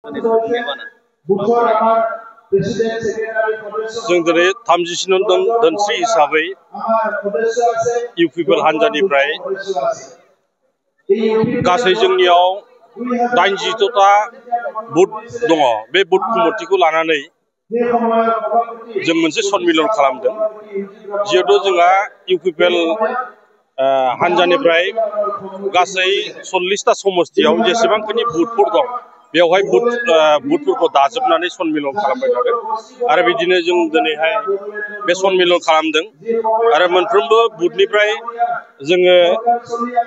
जों दिनै 37 दोनस्रि हिसाबै इउपिपिएल हान्जानिफ्राय गासै जोंनियाव 86टा बुथ दङ। बे बुथ कमिटिखौ लानानै जों मोनसे सन्मिलन खालामदों। जिहेतु जोंहा इउपिपिएल हान्जानिफ्राय गासै 40टा समस्तियाव जेसेबांखिनि बुथफोर दं बेवहाय बुथफोरखौ दाजोबनानै सन्मिलन खालामबाय थादों आरो बिदिनो जों दिनैहाय बे सन्मिलन खालामदों आरो मोनफ्रोमबो बुथनिफ्राय जोङो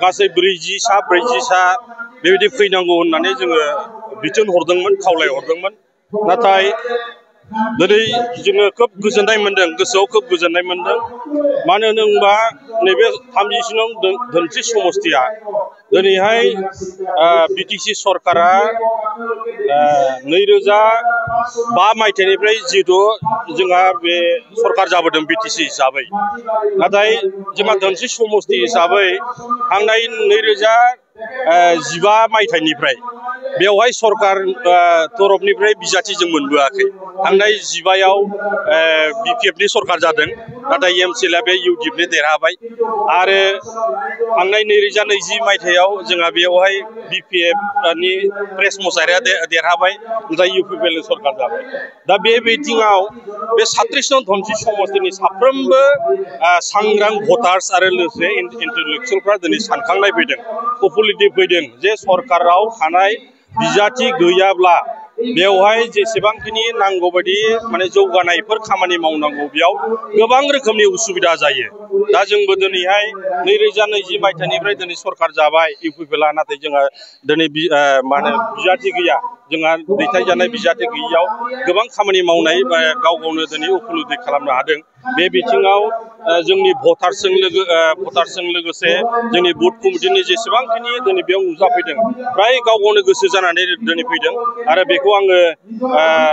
गासै 40सा बेबायदि फैनांगौ होननानै जोङो बिथोन हरदोंमोन, खावलायहरदोंमोन। नाथाय दिनै जोङो खोब गोजोननाय मोनदों, गोसोआव खोब गोजोननाय मोनदों। मानो होनोबा नैबे 37 दोनस्रि समस्तिया दिनैहाय बिटिसि सरकारा 2005 मायथाइनिफ्राय जिहेतु जोंहा बे सरकार जाबोदों बिटिसि हिसाबै, नाथाय जोंहा दोनस्रि समस्ति हिसाबै थांनाय 2015 मायथाइनिफ्राय बेवहाय सरकार तरफनिफ्राय बिजाथि जों मोनबोआखै। थांनाय 15आव बिपिएफनि सरकार जादों, नाथाय एमसिएलआ बे इउडिएफनि देरहाबाय आरो थांनाय 2020 मायथाइयाव जोंहा बेवहाय बिपिएफनि प्रेस मुसाहारिया देरहाबाय, नाथाय इउपिपिएलनि सरकार जाबाय। दा बे बिथिङाव बे 37 दोनस्रि समस्तिनि साफ्रोमबो सांग्रां भटार्स आरो लोगोसे इन्टेलेक्सुयेलफ्रा दिनै सानखांनाय फैदों, पपुलेटिभ फैदों जे सरकाराव थानाय बिजाथि गैयाब्ला बेवहाय जेसेबांखिनि नांगौ बायदि माने जौगानायफोर खामानि मावनांगौ बेयाव गोबां रोखोमनि उसुबिदा जायो। दा जोंबो दिनैहाय 2020 मायथाइनिफ्राय दिनै सरकार जाबाय इउपिपिएलआ, नाथाय जोंहा दिनै बिजाथि गैया। जोंहा दैथायजानाय बिजाथि गैयियाव गोबां खामानि मावनाय गाव गावनो दिनै उपलब्धि खालामनो हादों। बे बिथिङाव जोंनि भटार्सजों लोगोसे जोंनि बुथ कमिटिनि जेसेबांखिनि दिनै बेयाव नुजाफैदों फ्राय गाव गावनो गोसो जानानै दिनै फैदों आरो बेखौ आङो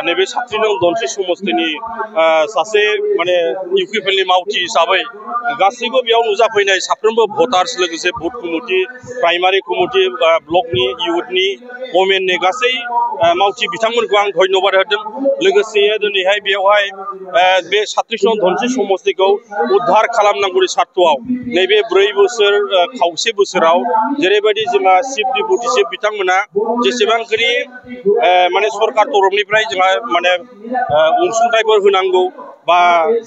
नैबे 37 दोनस्रि समस्तिनि सासे माने इउपिपिएलनि मावथि हिसाबै गासैबो बेयाव नुजाफैनाय साफ्रोमबो भटार्स लोगोसे बुथ कमिटि, प्राइमारि कमिटि, ब्लकनि, इउथनि, वमेननि गासै मावथि बिथांमोनखौ आं धन्यबाद होदों। लोगोसे दिनैहाय बेवहाय बे 37 दोनस्रि समस्तिखौ उद्धार खालामनांगौनि सार्थआव नैबे 4 बोसोर खावसे बोसोराव जेरैबायदि जोंहा चिफ डिपुटि चिफ बिथांमोना जेसेबांखिनि माने सरकार तरफनिफ्राय जोंहा माने अनसुंथाइफोर होनांगौ बा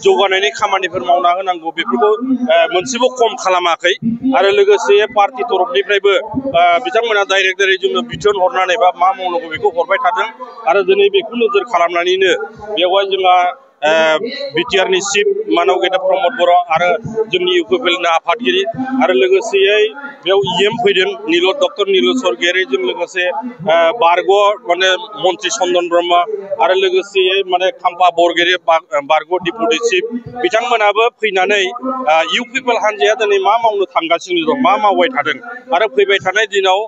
जौगानायनि खामानिफोर मावना होनांगौ बेफोरखौ मोनसेबो खम खालामाखै आरो लोगोसे पार्टी तरफनिफ्रायबो बिथांमोना डाइरेक्टलि जोंनो बिथोन हरनानै बा मा मावनांगौ बेखौ हरबाय थादों आरो दिनै बेखौ नोजोर खालामनानैनो बेवहाय जोंहा बिटिआरनि चिफ मानव गेदा प्रमद बर' आरो जोंनि इउपिपिएलनि आफादगिरि आरो लोगोसेयै बेयाव इएम फैदों डक्टर नील स्वर्गियारिजों लोगोसे बारग' माने मन्त्रि चन्दन ब्रह्म आरो लोगोसेयै माने खाम्फा बरगयारि बारग' डिपुटि चिफ बिथांमोनाबो फैनानै इउपिपिएल हान्जाया दिनै मा मावनो थांगासिनो दं, मा मावबाय थादों आरो फैबाय थानाय दिनाव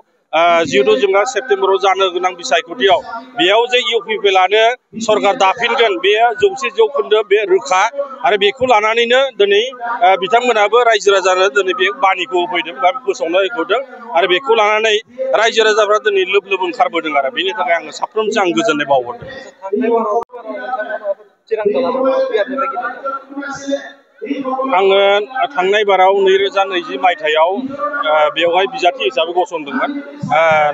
जिहेतु जोंहा सेप्तेम्बराव जानो गोनां बिसायख'थियाव बेयाव जे इउपिपिएलआनो सरकार दाफिनगोन बेयो 100% बे रोखा आरो बेखौ लानानैनो दिनै बिथांमोनाबो रायजो राजानो दिनै बे बानिखौ होफैदों बा फोसावना होदों आरो बेखौ लानानै रायजो राजाफ्रा दिनै लोब लोब ओंखारबोदों आरो बेनि थाखाय आङो साफ्रोमजों आं गोजोननाय बावहरदों। आङो थांनाय बाराव 2020 मायथाइयाव बेवहाय बिजाथि हिसाबै गसंदोंमोन,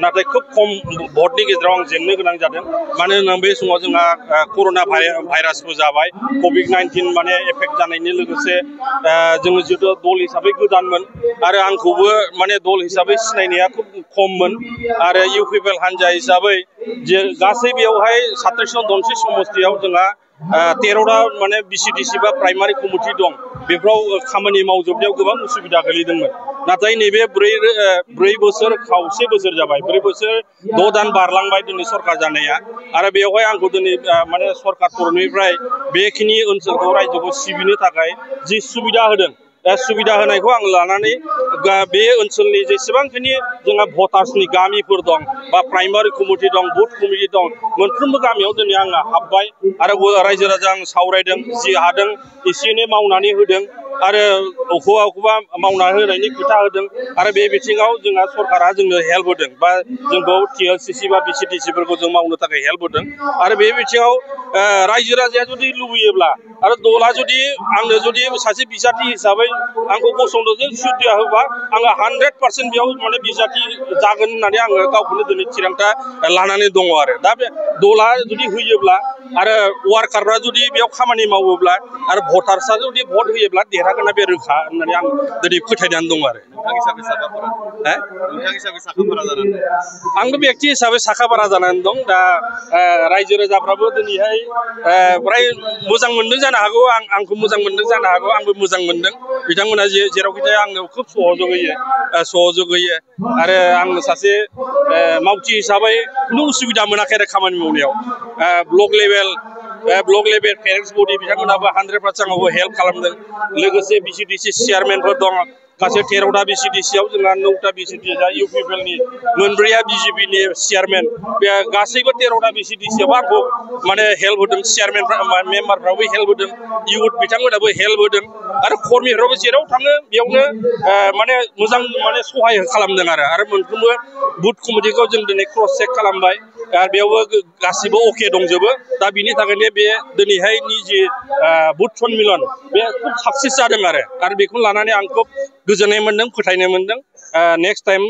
नाथाय खोब खम भटनि गेजेराव आं जेननो गोनां जादों। मानो होनोब्ला बे समाव जोंहा कर'ना भाइरासबो जाबाय, COVID-19 माने एफेक्ट जानायनि लोगोसे जोङो जिहेतु दल हिसाबै गोदानमोन आरो आंखौबो माने दल हिसाबै सिनायनाया खोब खममोन आरो इउपिपिएल हान्जा हिसाबै जे गासै बेवहाय 37 दोनस्रि समस्तियाव जोंहा 13टा माने बिसिडिसि बा प्राइमारि कमिटि दं, बेफोराव खामानि मावजोबनायाव गोबां उसुबिदा गोलैदोंमोन। नाथाय नैबे 4 बोसोर खावसे बोसोर जाबाय, 4 बोसोर 6 दान बारलांबाय दिनै सरकार जानाया आरो बेवहाय आंखौ दिनै माने सरकार तरफनिफ्राय बेखिनि ओनसोलखौ रायजोखौ सिबिनो थाखाय जि सुबिदा होदों, सुबिदा होनायखौ आं लानानै बे ओनसोलनि जेसेबांखिनि जोंहा भटार्सनि गामिफोर दं बा प्राइमारि कमिटि दं, बुथ कमिटि दं, मोनफ्रोमबो गामियाव दिनै आङो हाबबाय आरो रायजो राजा आं सावरायदों, जि हादों एसे एनै मावनानै होदों आरो अखौबा मावना होनायनि खोथा होदों आरो बे बिथिङाव जोंहा सरकारा जोंनो हेल्प होदों बा जोंखौ TLCC बा BCTC फोरखौ जों मावनो थाखाय हेल्प होदों आरो बे बिथिङाव रायजो राजाया जुदि लुबैयोब्ला आरो दला जुदि आंनो जुदि सासे बिजाथि हिसाबै आंखौ गसंथ'जों सुबिदा होबा आङो 100% बेयाव माने बिजाथि जागोन होननानै आङो गावखौनो दिनै थिरांथा लानानै दङ आरो दा बे दला जुदि होयोब्ला आरो वार्कारफ्रा जुदि बेयाव खामानि मावोब्ला आरो भटार्सआ जुदि भट होयोब्ला देरहागोना बे रोखा होननानै आं दिनै फोथायनानै दं आरो आंबो बेक्ति हिसाबै साखाफारा जानानै दं दा रायजो राजाफ्राबो दिनैहाय फ्राय मोजां मोनदों जानो हागौ आंखौ मोजां मोनदों जानो हागौ आंबो मोजां मोनदों बिथांमोना जेरावखि थाया आंनो खोब सहयोग होयो आरो आं सासे मावथि हिसाबै खुनु उसुबिदा मोनाखै आरो खामानि मावनायाव ब्लक लेभेल पेरेन्टस बडि बिथांमोनाबो 100% आंखौ हेल्प खालामदों लोगोसे BCTC चेयारमेनफोर दङ गासै 13टा BCTC आव जोंहा 9टा BCTC UPPLनि मोनब्रैया BJPनि चेयारमेन बे गासैबो 13टा BCTC आव आंखौ माने हेल्प होदों चेयारमेन मेम्बारफ्राबो हेल्प होदों इउथ बिथांमोनाबो हेल्प होदों आरो कर्मीफ्राबो जेराव थाङो बेयावनो माने मोजां माने सहाय खालामदों आरो मोनफ्रोमबो बुथ कमिटिखौ जों दिनै क्रस चेक खालामबाय आरो बेयावबो गासिबो अके दंजोबो दा बिनि थाखायनो बे दिनैहायनि जि बुथ सन्मिलन बे खुब साक्सेस जादों आरो बेखौ लानानै आं खुब गोजोननाय मोनदों फोथायनाय मोनदों नेक्स्ट टाइम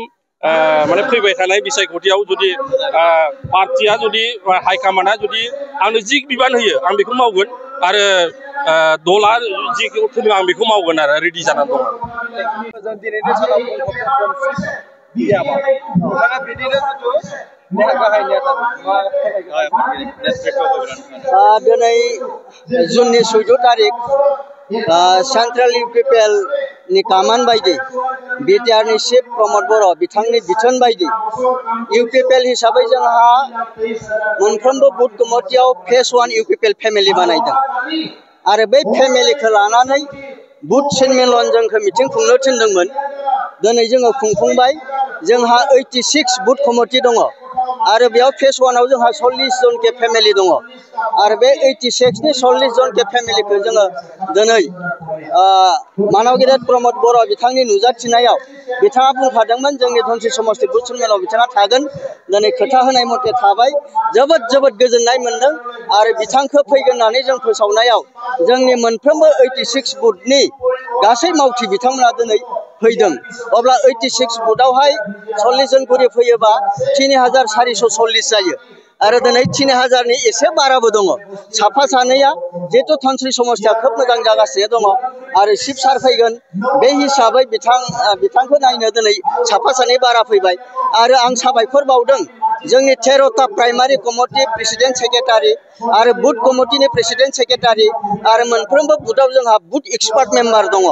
माने फैबाय थानाय बिसायख'थियाव जुदि पार्टिया जुदि हाइकामान्डआ जुदि आंनो जि बिबान होयो आं बेखौ मावगोन आरो दला जिखौ थोनो आं बेखौ मावगोन आरो रेडि जानानै दं दिनै जुननि 14 तारिख सेन्ट्रेल UPPL नि कामान बायदि BTR नि चिफ प्रमद बर' बिथांनि बिथोन बायदि UPPL हिसाबै जोंहा मोनफ्रोमबो बुथ कमिटियाव फेज 1 UPPL फेमिलि बानायदों आरो बै फेमिलिखौ लानानै बुथ सन्मिलन जोंखौ मिटिं खुंनो थिनदोंमोन दिनै जोङो खुंफुंबाय जोंहा 86 बुथ कमिटि दङ आरो बेयाव फेज 1 आव जोंहा 40 जन के फेमिलि दङ आरो बे 86 नि 40 जन के फेमिलिखौ जोङो दिनै मानव गेदेर प्रमद बर' बिथांनि नुजाथिनायाव बिथाङा बुंखादोंमोन जोंनि धनस्रि समष्टि बुथ सन्मिलनाव बिथाङा थागोन दिनै खोथा होनाय मथे थाबाय जोबोद गोजोननाय मोनदों आरो बिथांखौ फैगोन होननानै जों फोसावनायाव जोंनि मोनफ्रोमबो 86 बुथनि गासै मावथि बिथांमोना दिनै फैदों अब्ला 86 बुथावहाय 40 जन करि फैयोबा 3440 जायो आरो दिनै 3000 नि एसे बाराबो दङ साफा सानैया जेहेतु धनस्रि समष्टिया खोब मोजां जागासिनो दङ आरो चिफ सार फैगोन बे हिसाबै बिथांखौ नायनो दिनै साफा सानै बारा फैबाय आरो आं साबायखर बावदों जोंनि 13टा प्राइमारि कमिटि प्रेसिडेन्ट सेक्रेटारि आरो बुथ कमिटिनि प्रेसिडेन्ट सेक्रेटारि आरो मोनफ्रोमबो बुथाव जोंहा बुथ एक्सपार्ट मेम्बार दङ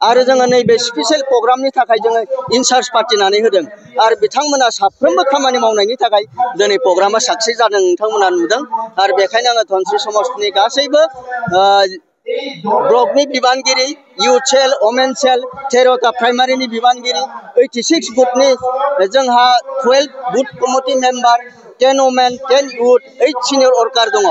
आरो जोङो नैबे स्पेशल प्रग्रामनि थाखाय जोङो इनचार्ज पार्टिनानै होदों आरो बिथांमोना साफ्रोमबो खामानि मावनायनि थाखाय दिनै प्रग्रामा साक्सेस जादों नोंथांमोना नुदों आरो बेखायनो आङो धनस्रि समष्टिनि गासैबो ब्लकनि बिबानगिरि इउथ सेल वमेन सेल 13टा प्राइमारिनि बिबानगिरि 86 बुथनि जोंहा 12 booth committee member 10 women 10 youth 8 senior worker दङ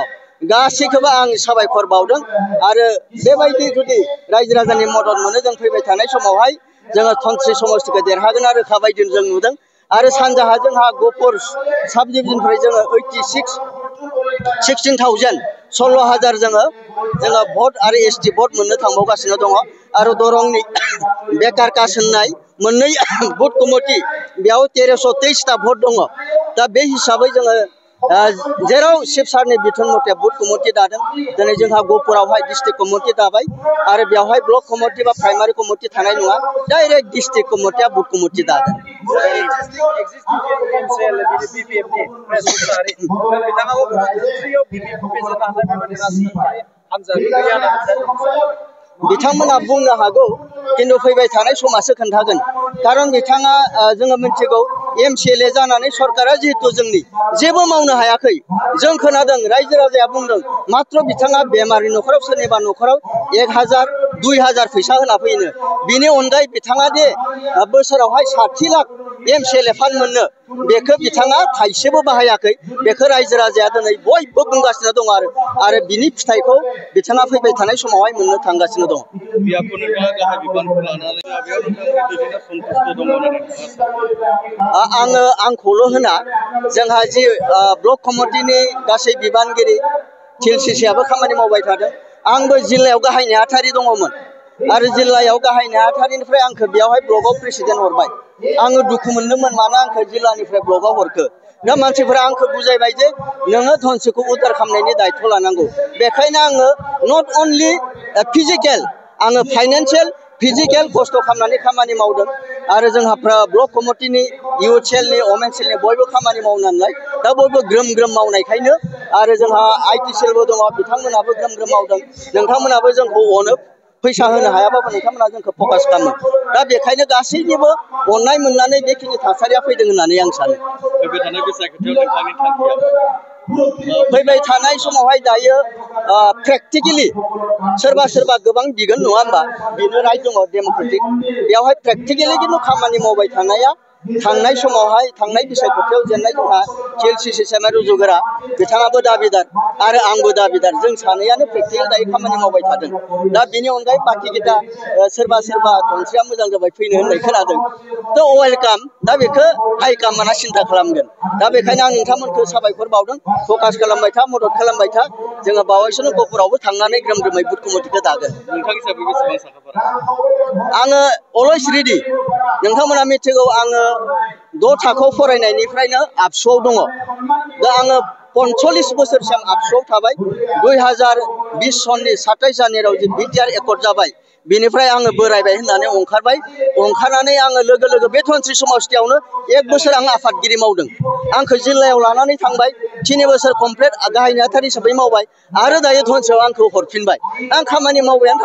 गासैखौबो आं साबायखर बावदों आरो बेबायदि जुदि रायजो राजानि मदद मोनो जों फैबाय थानाय समावहाय जोङो धनस्रि समष्टिखौ देरहागोन आरो रोखा बायदि जों नुदों आरो सानजाहा जोंहा गहपुर साब डिभिजननिफ्राय जोङो 16,000 जोङो भट आरो ST भट मोननो थांबावगासिनो दङ आरो दरंनि बेकार कास होननाय मोननै बुथ कमिटि बेयाव 1323टा भट दङ दा बे हिसाबै जोङो जेराव चिफ सारनि बिथोन मथे बुथ कमिटि दादों दिनै जोंहा गहपुरावहाय डिस्ट्रिक्ट कमिटि दाबाय आरो बेवहाय ब्लक कमिटि बा प्राइमारि कमिटि थानाय नङा डाइरेक्ट डिस्ट्रिक्ट कमिटिया बुथ कमिटि दादों बिथांमोना बुंनो हागौ किन्तु फैबाय थानाय समासो खोन्थागोन कारन बिथाङा जोङो मिथिगौ MCLA जानानै सरकारा जिहेतु जोंनि जेबो मावनो हायाखै जों खोनादों रायजो राजाया बुंदों मात्र बिथाङा बेमारि नखराव सोरनिबा नखराव 1000 2000 फैसा होना फैनो बिनि अनगायै बिथाङा दे बोसोरावहाय 60 लाख MCLA फान्ड मोननो बेखौ बिथाङा थाइसेबो बाहायाखै बेखौ रायजो राजाया दिनै बयबो बुंगासिनो दं आरो बिनि फिथाइखौ बिथाङा फैबाय थानाय समावहाय मोननो थांगासिनो दं आंखौल' होना जोंहा जि ब्लक कमिटिनि गासै बिबानगिरि TLCCआबो खामानि मावबाय थादों आंबो जिल्लायाव गाहाय नेहाथारि दङमोन आरो जिल्लायाव गाहाय नेहाथारिनिफ्राय आंखौ बेयावहाय ब्लकआव प्रेसिडेन्ट हरबाय आङो दुखु मोनदोंमोन मानो आंखौ जिल्लानिफ्राय ब्लकआव हरखो दा मानसिफोरा आंखौ बुजायबाय जे नोङो धनसिखौ उद्धार खालामनायनि दायित्व लानांगौ बेखायनो आङो नट अनलि फिजिकेल आङो फाइनान्सियेल फिजिकेल खस्थ' खालामनानै खामानि मावदों आरो जोंहा ब्लक कमिटिनि इउथ सेलनि वमेन सेलनि बयबो खामानि मावनानै दा बयबो ग्रोम ग्रोम मावनायखायनो आरो जोंहा IT सेलबो दङ बिथांमोनाबो ग्रोम ग्रोम मावदों नोंथांमोनाबो जोंखौ अनो फैसा होनो हायाबाबो नोंथांमोना जोंखौ फकास खालामो दा बेखायनो गासैनिबो अननाय मोननानै बेखिनि थासारिया फैदों होननानै आं सानो फैबाय थानाय समावहाय दायो प्रेक्टिकेलि सोरबा गोबां बिगोन नङा होमबा बेनो राइट दङ डेम'क्रेटिक बेयावहाय प्रेक्टिकेलि खिन्थु खामानि मावबाय थानाया थांनाय समावहाय थांनाय बिसायख'थियाव जेननाय जोंहा TLCC सामा रुजुगोरा बिथाङाबो दाबिदार आरो आंबो दाबिदार जों सानैयानो प्रेक्टिकेल दायो खामानि मावबाय थादों दा बेनि अनगायै बाखि गिता सोरबा धनस्रिया मोजां जाबाय फैनो होननाय खोनादों थ' वेलकाम दा बेखौ हाइकामाना सिन्था खालामगोन दा बेखायनो आं नोंथांमोनखौ साबायखर बावदों फकास खालामबाय था मदद खालामबाय था जोङो बावैसोनो गहपुरावबो थांनानै ग्रोम ग्रोमै बुथ कमिटिखौ दागोन आङो अलवेज रेडि नोंथांमोना मिथिगौ आङो 6 थाखोआव फरायनायनिफ्रायनो आबसुआव दङ दा आङो 45 बोसोरसिम आबसुआव थाबाय 2020 सननि 27 जानुवारियाव जे BTR एकर्ड जाबाय बेनिफ्राय आङो बोरायबाय होननानै ओंखारनानै आङो लोगो बे धनस्रि समष्टियावनो 1 बोसोर आं आफादगिरि मावदों आंखौ जिल्लायाव लानानै थांबाय 3 बोसोर कमप्लिट गाहाय नेहाथारि हिसाबै मावबाय आरो दायो धनस्रियाव आंखौ हरफिनबाय आं खामानि मावबायानो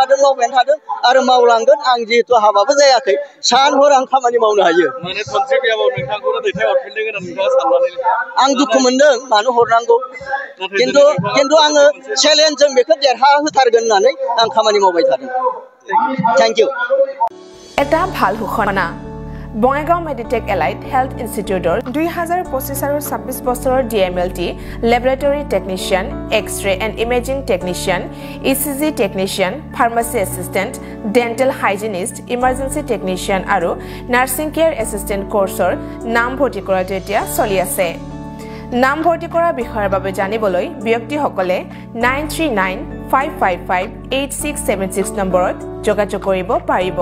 थादों आरो मावलांगोन आं जिहेतु हाबाबो जायाखै सान हर आं खामानि मावनो हायो आं दुखु मोनदों मानो हरनांगौ खिन्थु आङो चेलेन्जजों बेखौ देरहा होथारगोन होननानै आं खामानि मावबाय थादों थेंक इउ এটা ভাল ঘোষণা বঙাইগাঁও মেডিটেক এলাইট হেলথ ইনষ্টিটিউটৰ 2025 আৰু 26 বছৰৰ DMLT laboratory technician x-ray and imaging technician ECG technician pharmacy assistant dental hygienist emergency technician আৰু নাৰ্ছিং কেয়াৰ এছিষ্টেণ্ট কোৰ্ছৰ নাম ভৰ্তি কৰাটো এতিয়া চলি আছে নাম ভৰ্তি কৰাৰ বিষয়ৰ বাবে জানিবলৈ ব্যক্তিসকলে 9395558676 নম্বৰত যোগাযোগ কৰিব পাৰিব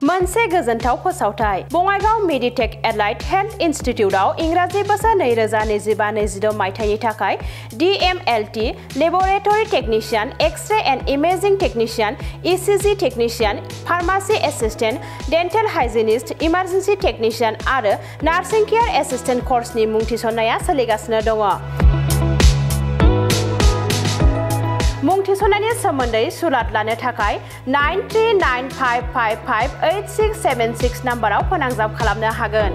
मोनसे गोजोनथाव फोसावथाय बङाइगाव मेडिटेक एलाइट हेल्थ इन्स्टिट्यूटआव इंराजि बोसोर 2025-26 मायथाइनि थाखाय DMLT laboratory technician x-ray and imaging technician ECG technician pharmacy assistant dental hygienist emergency technician आरो नार्सिं केयर एसिस्टेंट कोर्सनि मुं थिसननाया सोलिगासिनो दङ मुं थिसननायनि सोमोन्दै सुलाद लानो थाखाय 9395558676 नम्बराव फोनांजाब खालामनो हागोन